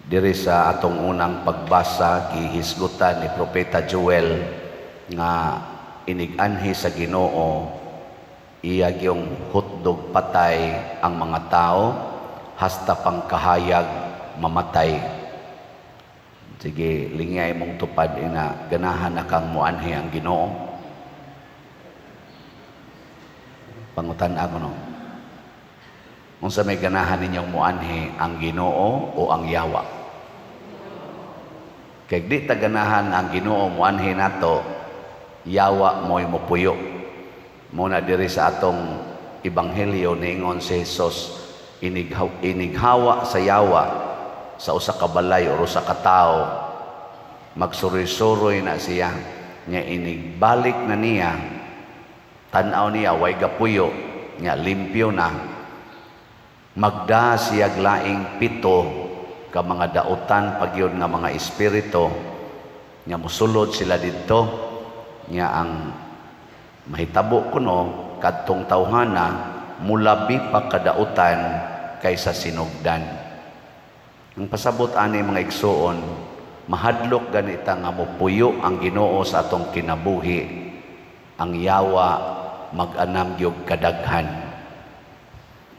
Diri sa atong unang pagbasa, gihisgutan ni Propeta Joel nga inig-anhi sa Ginoo, iya gyung hotdog patay ang mga tao hasta pangkahayag mamatay. Sige, lingay mong tupad ina, ganahan na kang muanhi ang Ginoo? Pangutan ako, no? Unsa may ganahan ninyong muanhi, ang Ginoo o ang yawa? Kay di ta ganahan ang Ginoo muanhi nato, yawa mo'y mupuyo. Muna diri sa atong ebanghelyo, niingon si Jesus, inighawa sa yawa sa usa ka balay or usa ka tawo, magsuroy-suroy na siya nya. Inigbalik na niya, tan-aw niya way gapuyo nya, limpyo na. Magda siya laing pito ka mga dautan pagyud nga mga espiritu nya, mosulod sila didto nya. Ang mahitabo kuno, kadtong tawhana mulabi pa kadautan kaysa sinugdan. Ang pasabot ani, mga igsuon, mahadlok ganita nga mopuyo ang Ginoo sa atong kinabuhi, ang yawa mag-anam gyud kadaghan.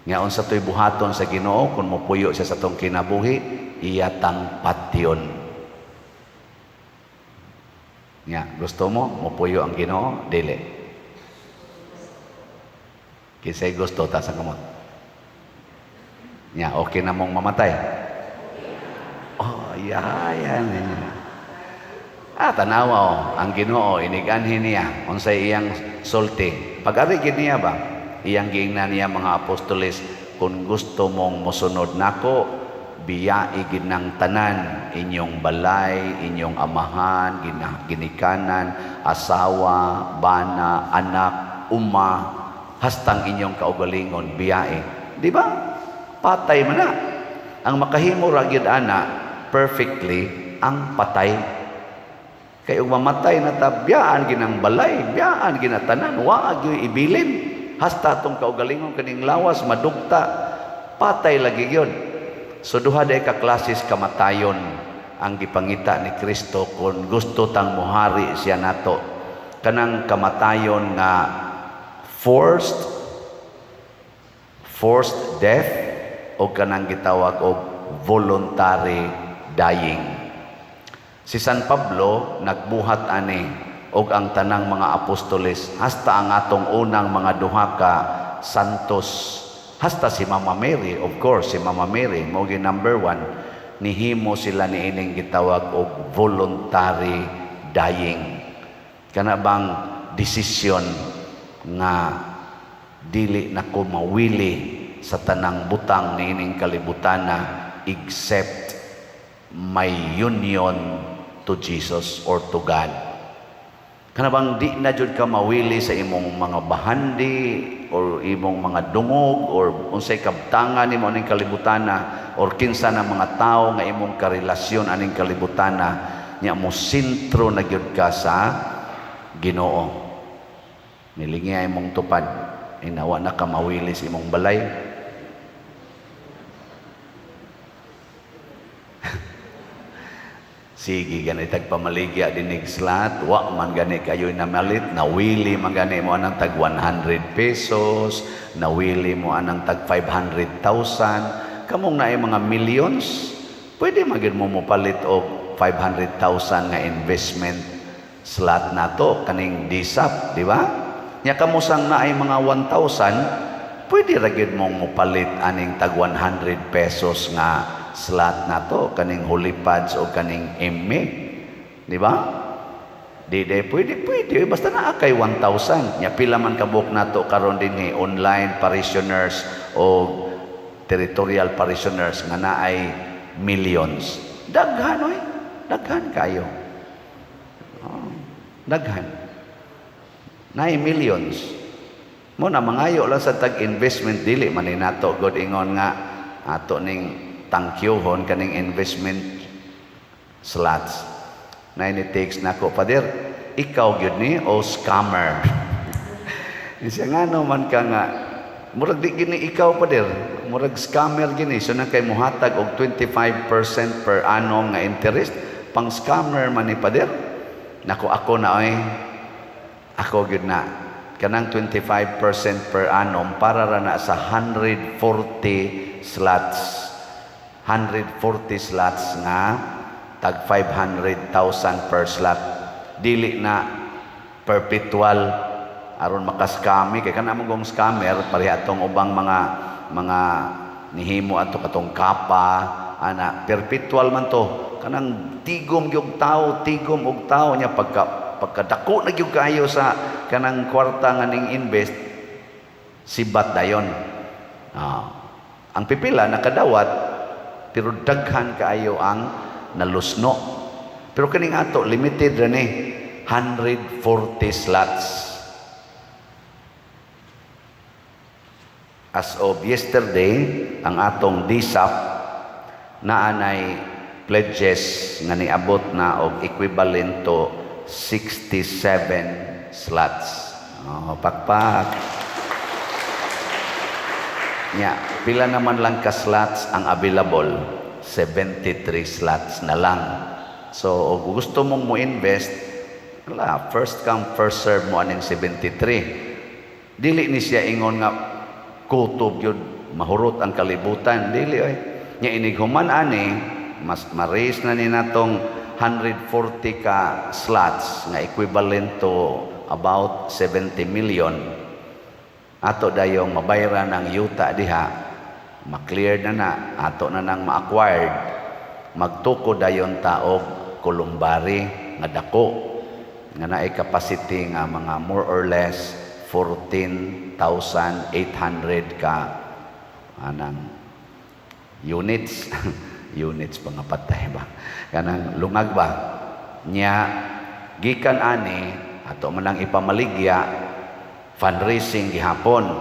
Nga unsa to'y buhaton sa Ginoo kung mopuyo siya sa atong kinabuhi? Iya tang patyon. Nga gusto mo mopuyo ang Ginoo? Dili? Kinsay gusto, taas ang kamot. Nya okay na mong mamatay? Oh, yeah, yan. Ah, tanawa oh, ang Ginoo iniganhi niya, unsay iyang sulti? Pag-ari gid niya ba? Iyang giingnan niya mga apostoles, "Kung gusto mong mosunod nako, biyai gid ng tanan, inyong balay, inyong amahan, ginikanan, asawa, bana, anak, uma, hastang inyong kaugalingon, biyai." Di ba? Patay man na. Ang makahimo ra gyud ana perfectly ang patay. Kay ug mamatay na ta, biyaan ginang balay, biyaan ginatanan, wa gyud ibilin. Hasta atong kaugalingon, kaning lawas madugta, patay lagi gyud. So duha day ka klases kamatayon ang gipangita ni Kristo kung gusto tang muhari siya nato. Kanang kamatayon nga forced death o kanang gitawag og voluntary dying. Si San Pablo nagbuhat ani og ang tanang mga apostoles, hasta ang atong unang mga duha ka santos, hasta si Mama Mary, of course, si Mama Mary mo gi number one. Nihimo sila niining gitawag og voluntary dying, kana bang desisyon nga dili na ko mawili sa tanang butang niining kalibutana except my union to Jesus or to God. Kana bang di na jud ka mawili sa imong mga bahandi or imong mga dungog or unsay kabtangan nimo aning kalibutana or kinsa na mga tawo nga imong karelasyon aning kalibutana nya, mo sentro na gyud ka sa Ginoo. Nilingi imong tupad inawa na ka mawili sa imong balay. Sige, gani tag pamaligya dinig slot, wa man gani kayo namalit, nawili man gani mo anang tag 100 pesos, nawili mo anang tag 500,000, kamong naay mga millions, pwede magid mo mopalit og 500,000 nga investment slot nato kaning DSAP, di ba? Nya kamo sang naay mga 1,000, pwede ra gyud mong mopalit aning tag 100 pesos nga slot nato kaning Holy Pads o kaning ME. Di ba? Di di pwede, pwede basta naa kay 1,000. Nya pila man kabuok nato karon dinhi, online parishioners o territorial parishioners, nga naay millions? Daghan oy, daghan kayo. Oh, daghan. Naay millions. Mo na mangayo lang sa tag investment, dili man ni nato god ingon nga ato ning tangkyuhon kaning investment slots. Na ni text nako, "Father, ikaw gyud ni o scammer?" Siya nga man ka nga Murag di gini ikaw, pader. Murag scammer gini. So na kay muhatag og 25% per annum nga interest. Pang scammer man ni, pader. Nako, ako na oy. Ako gyud na. Kanang 25% per annum para ra na sa 140 slots. 140 slots nga tag 500,000 per slot. Dili na perpetual aron makaskami kay kana mong scammer pareha atong ubang mga nihimo ato katong kapa ana, perpetual man to, kanang tigom gyud tao, tigom og tao nya pagkadako na gyud kaayo sa kanang kwarta nga ning invest, sibat dayon. Ang pipila nakadawat, pero daghan kaayo ang nalusno. Pero kaning ato, limited ra ni, 140 slots. As of yesterday, ang atong DSAP naanay pledges nga niabot na og equivalent to 67 slots. Oh, pakpak. Nya, pila naman lang ka slots ang available? 73 slots na lang. So, og gusto mong mo invest, wala, first come, first serve mo aning 73. Dili ni siya ingon nga kutob yun, mahurot ang kalibutan. Dili oy. Nya inig human ani, mas ma-raise na ni natong 140 ka slots nga equivalent to about 70 million. Ato dayong mabayran ang yuta diha, ma-clear na na, ato na nang ma-acquired, magtukod dayon ta og columbary nga dako nga naay capacity nga mga more or less 14,800 ka anang units, units pa nga patay ba, kanang lungag ba. Nya gikan ani, ato man lang ipamaligya, fundraising gihapon.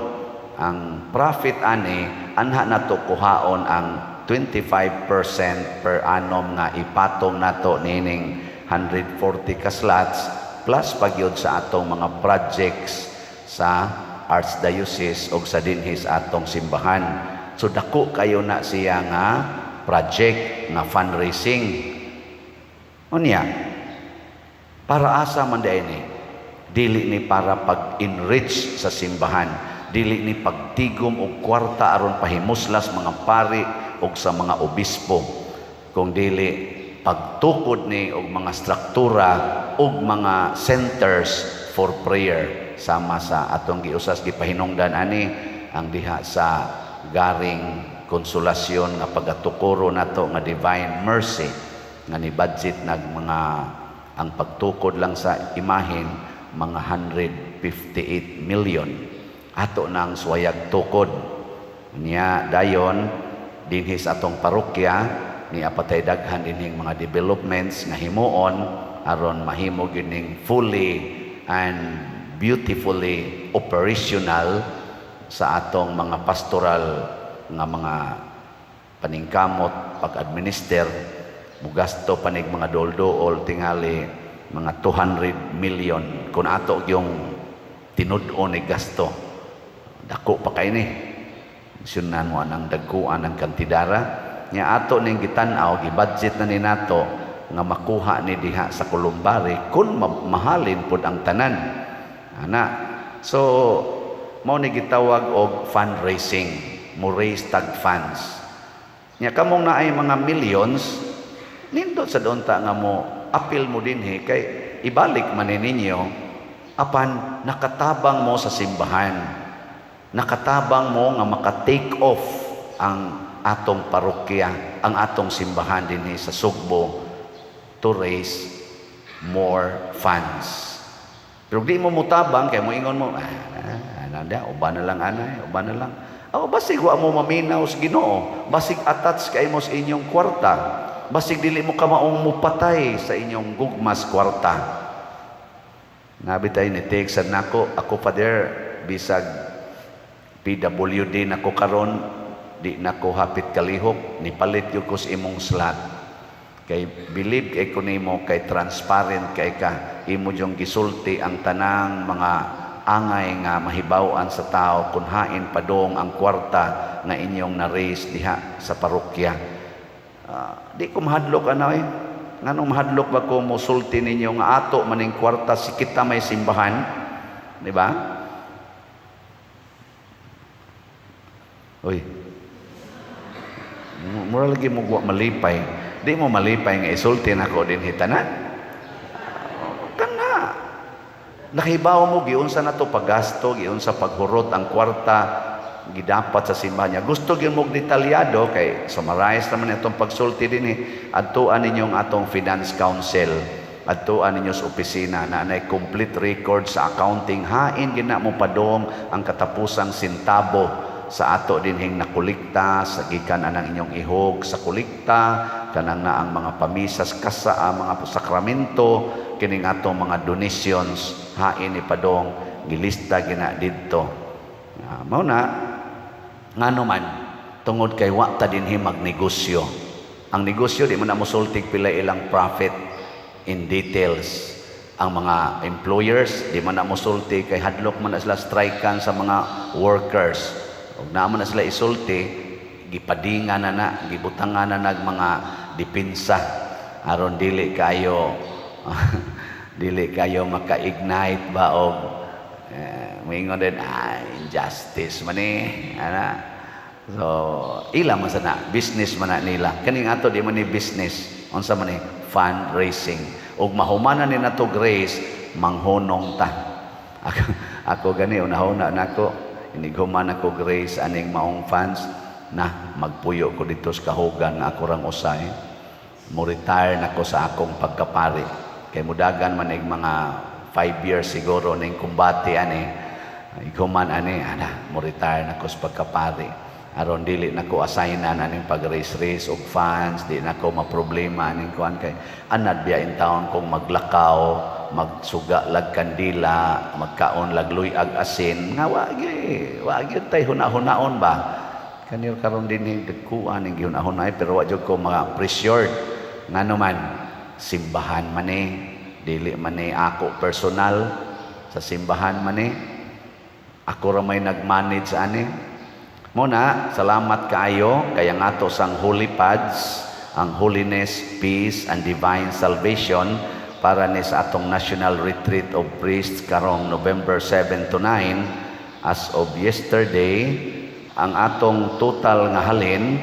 Ang profit ani, anha nato kuhaon ang 25% per annum nga ipatong nato nining 140 ka slots, plus pagyud sa atong mga projects sa Archdiocese o sa dinhi sa atong simbahan. So dako kayo na siya nga project nga fundraising. Unya, para asa man diay ni? Dili ni para pag-enrich sa simbahan, dili ni pagtigom og kwarta aron pahimuslas mga pari og sa mga obispo, kung dili pagtukod ni og mga struktura og mga centers for prayer, sama sa atong giusas gipahinungdan ani ang diha sa garing Konsolasyon nga pagatukoro nato nga Divine Mercy, nga ni budget nag mga ang pagtukod lang sa imahin mga 158 million, ato nang suwayag tukod niya. Dayon dinhi sa atong parokya ni apatay daghan dinhing mga developments nga himuon aron mahimo gyud ning fully and beautifully operational sa atong mga pastoral nga mga paningkamot pag-administer. Mugasto panig mga dol-dool tingali mga 200 million kung ato yung tinud-on ni gasto. Dako pa kay ni sunan mo anang dagkuan ng kantidara. Nya ato ning gitan-aw, gi-budget na ni nato nga makuha ni diha sa columbary kung mahalin pud ang tanan ana. So mao ni gitawag og fundraising, mo raise tag funds. Nya kamong naay mga millions, nindot sa unta nga mo apil mo dinhi kay ibalik man ni ninyo, apan nakatabang mo sa simbahan, nakatabang mo nga maka-take off ang atong parokya, ang atong simbahan dinhi sa Sugbo to raise more funds. Pero di mo mutabang kay moingon mo, "Ah, ana da, uban na lang anay, uban na lang." Oh, basig wa mo maminaw sa Ginoo, basig attach kay mo sa inyong kwarta, basig dili mo kamaong mupatay sa inyong gugmas kwarta. Nabi tayo ni text sad nako, "Ako, Father, bisag PWD nako karon, di nako hapit kalihok, nipalit gyud ko sa imong slot. Kay believe kay ko nimo kay transparent kay ka, imo jung gisulti ang tanang mga Angay nga mahibaw-an sa tao kung hain padong ang kwarta nga inyong na-raise diha sa parokya. Di ko mahadlok ano eh. Nganong mahadlok ba ko musulti ninyo nga ato maning kwarta, si kita may simbahan? Di ba? Uy. Mura lagi mo wa malipay. Di mo malipay nga isulti nako dinhi tanan? Kana. Nakahibaw mo giunsa na to paggasto, giunsa paghurot ang kwarta gidapat sa simbahan niya. Gusto gyud mo detalyado kay summarize naman itong pagsulti dinhi. Adtuan ninyo ang atong finance council. Adtuan ninyo sa opisina na anay complete record sa accounting. Hain gina mo padong ang katapusang sentabo sa ato dinhing nakolekta sa gikan anang inyong ihog sa kolekta, kanang na ang mga pamisas kasa ang mga sakramento, kining atong mga donations, hain ipadong gilista gina didto. Mao na ngano man, tungod kay wa ta dinhi magnegosyo. Ang negosyo, di man na mosultig pila ilang profit in details. Ang mga employers, di man na mosulti kay hadlok man na sila strikean sa mga workers. Ug naa man na sila isulti, gipadingan na na, gibutangan na nag mga depensa aron dili kayo maka-ignite ba og moingon din, injustice man eh, ana. So ila man sana, business man na nila. Kaning ato, di man ni business. Unsa man ni? Fundraising. Ug mahumanan ni nato grace, manghunong ta. Ako gani unahuna nako, inighuman ako grace aning maong funds na, magpuyo ko dito sa kahugan nga ako rang usay. Mo retire nako sa akong pagkapari kay mudagan man ig mga 5 years siguro ning kumbate ani. Ighuman ani, ana, mo retire nako sa pagkapari aron dili nako assignan aning pag-raise-raise og funds, di nako maproblema aning kuan kay anad biya in town kung maglakaw, magsuga lag kandila, magkaon lag luyag asin nga wa gyud, wa gyud tay huna-hunaon ba. Kanil karon dinhi, dagkuan ning gihuna-hunay, pero wa jud ko mga pressured. Ngano man, simbahan man ni, dili man ni ako personal. Sa simbahan man ni, ako ra may nag-manage ani. Mo na, salamat kaayo kay ang ato sang Holy Pads, ang Holiness, Peace and Divine Salvation para ni sa atong National Retreat of Priests karong November 7 to 9. As of yesterday, ang atong total nga halin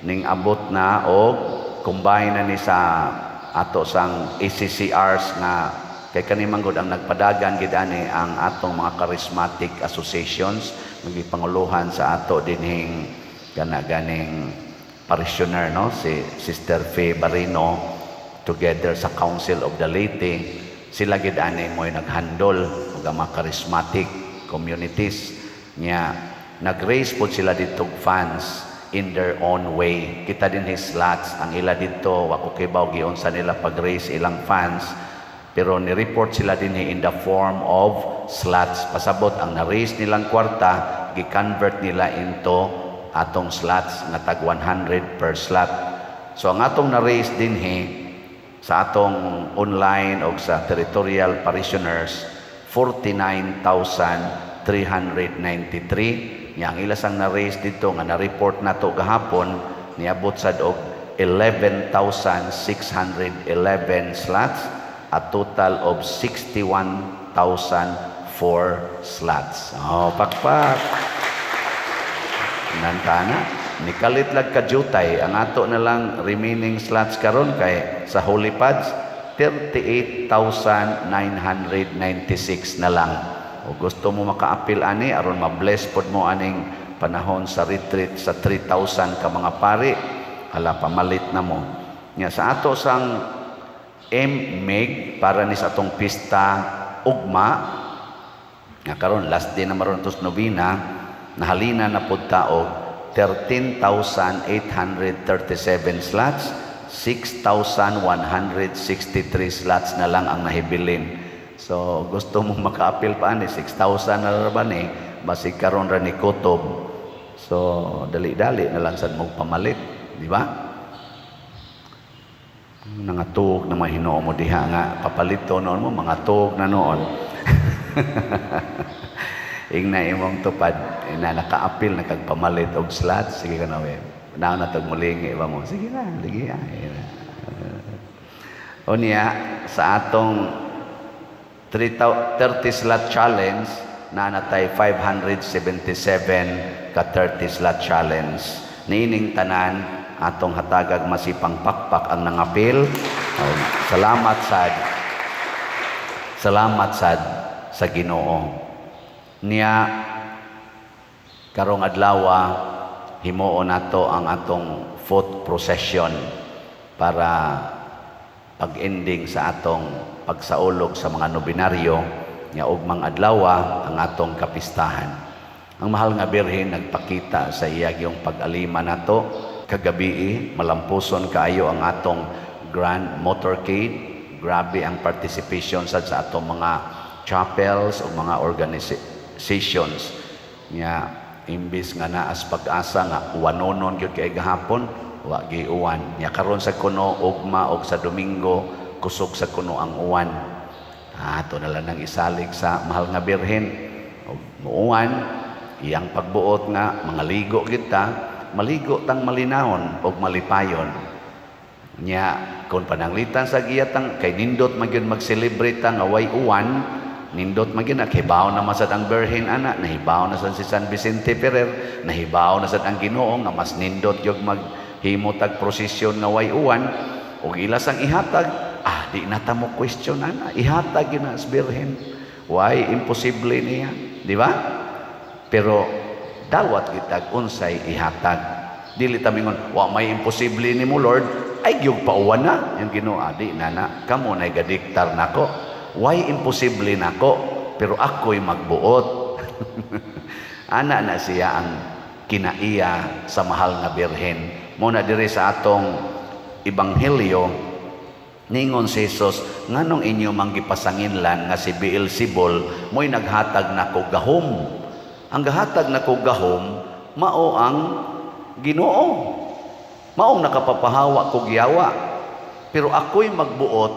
ning abot na og combine na ni sa ato sang ACCRs nga kay kani man gud ang nagpadagan gid ani, ang atong mga charismatic associations nga gipanguluhan sa ato dinhing kana ganing parishioner, no, si Sister Faye Barino, together sa Council of the Laity. Sila gid ani mo'y naghandle og ang mga charismatic communities nya. Nag-raise pod sila dito funds in their own way. Kita dinhi slots ang ila dito, wa ko kibaw giunsa nila pag-raise ilang funds, pero ni-report sila dinhi in the form of slots. Pasabot, ang na-raise nilang kwarta, gi-convert nila into atong slots nga tag 100 per slot. So ang atong na-raise dinhi sa atong online o sa territorial parishioners, 49,393. Nya ang ila sang na-raise dito nga na-report nato gahapon, niabot sad og 11,611 slots, a total of 61,004 slots. Oh, pakpak. Nantana, nikalit lag kadyutay ang ato na lang remaining slots karon kay sa Holy Pads, 38,996 na lang. O gusto mo makaapil ani aron ma-bless pod mo aning panahon sa retreat sa 3,000 ka mga pari, hala, pamalit na mo. Nya sa ato sang MMIG para ni sa atong pista ugma nga karon last day na maron tos nobena, nahalina na pud ta og 13,837 slots. 6,163 slots na lang ang nahibilin. So gusto mo makaapil pa ani, 6,000 na ra ba ni, basig karon ra ni kutob. So dali-dali na lang sad mo pamalit, di ba? Nangatuog na mahinoo mo diha nga papalito noon mo, mga tuog na noon. Ingna imong tupad, ina nakaapil na kag pamalit og slot, sige ka na we. Naon na tog mulingi ba mo? Sige na, ligi ay. Unya sa atong 30 slot challenge na natay 577 ka 30 slot challenge. Niining tanan atong hatagag masipang pakpak ang nangapil. Oh, salamat sad sa Ginoo. Niya karong adlaw himuon nato ang atong foot procession para pag-ending sa atong pagsaulog sa mga nobinaryo nga ugmang adlaw ang atong kapistahan. Ang mahal nga Birhen nagpakita sa iya yung pag-alima nato kagabi, malampuson kaayo ang atong grand motorcade. Grabe ang participation sad sa atong mga chapels o mga organizations. Nya imbis nga naas pag-asa nga uwanonon gyud kay gahapon, wa giuwan. Nya karon sa kuno ugma og sa Domingo kusog sa kuno ang uwan. Ato na lang nang isalig sa mahal nga Birhen. Og muuwan, iyang pagbuot nga mga ligo kita, maligo tang malinawon og malipayon. Nya kung pananglitan sa giyatang kay nindot man gyud mag-celebrate ta nga way uwan, nindot man gyud na hibaw na man sad ang Birhen ana, nahibaw na sad si San Vicente Ferrer, nahibaw na sad ang Ginoo nga mas nindot gyud maghimo tag prosesyon nga way uwan ug ila sang ihatag, di na ta mo question ana, ihatag gyud na sa Birhen. Why imposible niya, di ba? Pero dawat kitag unsay ihatag. Dili ta mingon, "Wa may imposible nimo, Lord, ay gyud pauwan na." Yung Ginoo, "Adi na na, kamo nay gadiktar nako. Why imposible nako, pero ako'y magbuot." Ana na siya ang kinaiya sa mahal nga Birhen. Muna diri sa atong ebanghelyo, ningon si Jesus, "Nganong inyo mang gipasanginlan nga si Beelzebul mo'y naghatag nako gahom? Ang gahatag nako gahom mao ang Ginoo. Maong nakapapahawa kog yawa. Pero ako'y magbuot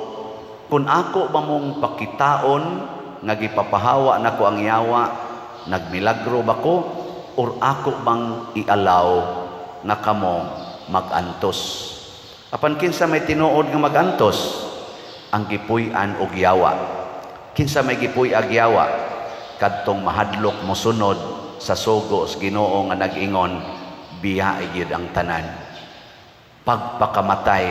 kung ako ba mong pakitaon nga gipapahawa nako ang yawa, nagmilagro ba ko or ako bang ialaw nga kamo magantos?" Apan kinsa may tinuod nga magantos? Ang gipuy-an og yawa. Kinsa may gipuy-ag yawa? Kadtong mahadlok mosunod sa sugo sa Ginoo nga nag-ingon, "Biyae gyud ang tanan. Pagpakamatay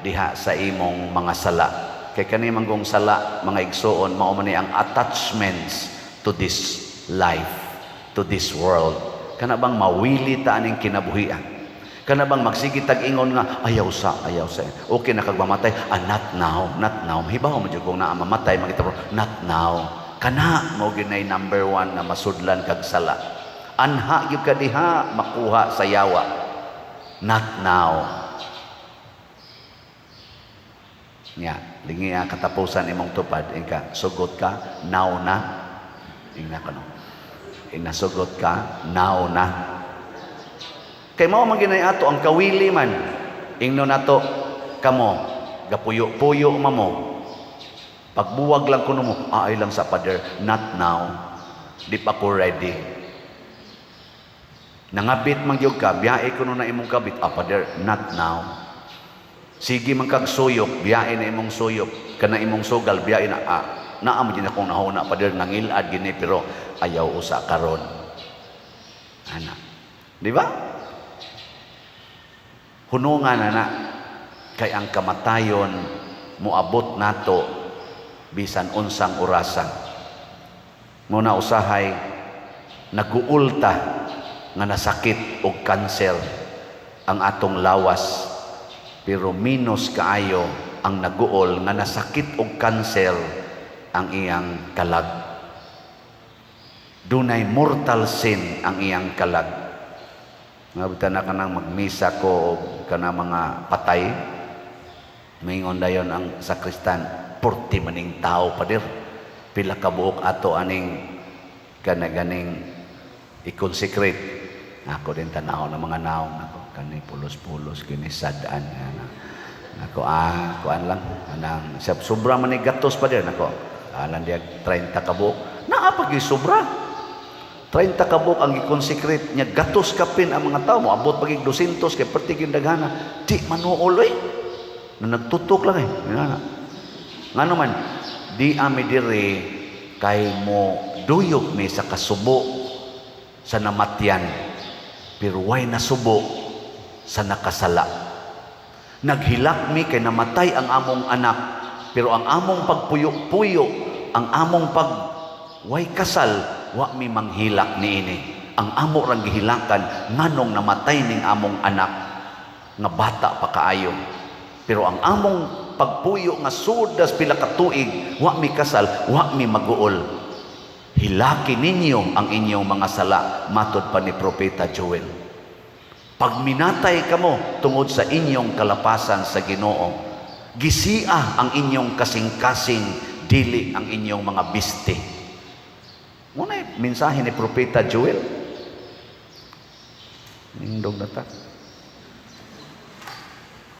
diha sa imong mga sala." Kay kani manggong sala, mga igsuon, mao man ni ang attachments to this life, to this world. Kana bang mawili ta aning kinabuhian? Kana bang magsige tag ingon nga ayaw sa, ayaw sa. Okay na kag mamatay, ah, not now, not now. Hibaw mo jud kung naa mamatay makita, not now. Kana mao ginay number one nga masudlan kag sala. Anha gyud ka diha makuha sa yawa. Not now. Nya, lingi ang katapusan imong tupad, ingka sugot ka, now na. Ingna ka no. Inasugot ka, now na. Kay mao man ginay ato ang kawili man. Ingno nato kamo, gapuyo-puyo mamo. Pagbuwag lang kuno mo, "Ay lang sa, Father, not now. Di pa ko ready." Nangabit man gyud ka, biyae kuno na imong kabit, "Ah, Father, not now." Sige man kag suyop, biyae na imong suyop, kana imong sugal, biyae na, "Ah, naa mo din akong nahuna, Father, nangilad gini pero ayaw usa karon." Ana. Di ba? Hunungan na na kay ang kamatayon moabot nato bisan unsang orasa. Muna usahay naguulta nga nasakit og kanser ang atong lawas, pero minus kaayo ang naguol nga nasakit og kanser ang iyang kalag. Dunay mortal sin ang iyang kalag. Nga na kanang magmisa ko og kana mga patay, maingon dayon ang sakristan, "Porti maning tao, pader. Pila ka buok ato aning kana ganing i-consecrate?" Ako din tanaw ng mga naong ako kani pulos-pulos kini sad-an ana. Nako, ah, kuan lang anang sobra man ni gatos, pader nako. Alan diag 30 ka buok. Naa pa gyud sobra. 30 kabuk ang gi-consecrate nya, gatos kapin ang mga tao, moabot pa gyud 200 kay perti gyud daghana. Di manuol oy. Na nagtutok lang eh. Ngana. Ngano man di ami diri kay mo duyog mi sa kasubo sa namatyan, pero way nasubo sa nakasala. Naghilak mi kay namatay ang among anak, pero ang among pagpuyo-puyo, ang among pag way kasal, wa mi manghilak niini. Ang amo rang gihilakan, nganong namatay ning among anak nga bata pa kaayo. Pero ang among pagpuyo nga sudas pila ka tuig, wa mi kasal, wa mi maguol. Hilaki ninyo ang inyong mga sala, matod pa ni Propeta Joel. Pagminatay kamo tungod sa inyong kalapasan sa Ginoo. Gisia ang inyong kasing-kasing, dili ang inyong mga biste. Muna mensahe ni Propeta Joel. Nindog na ta.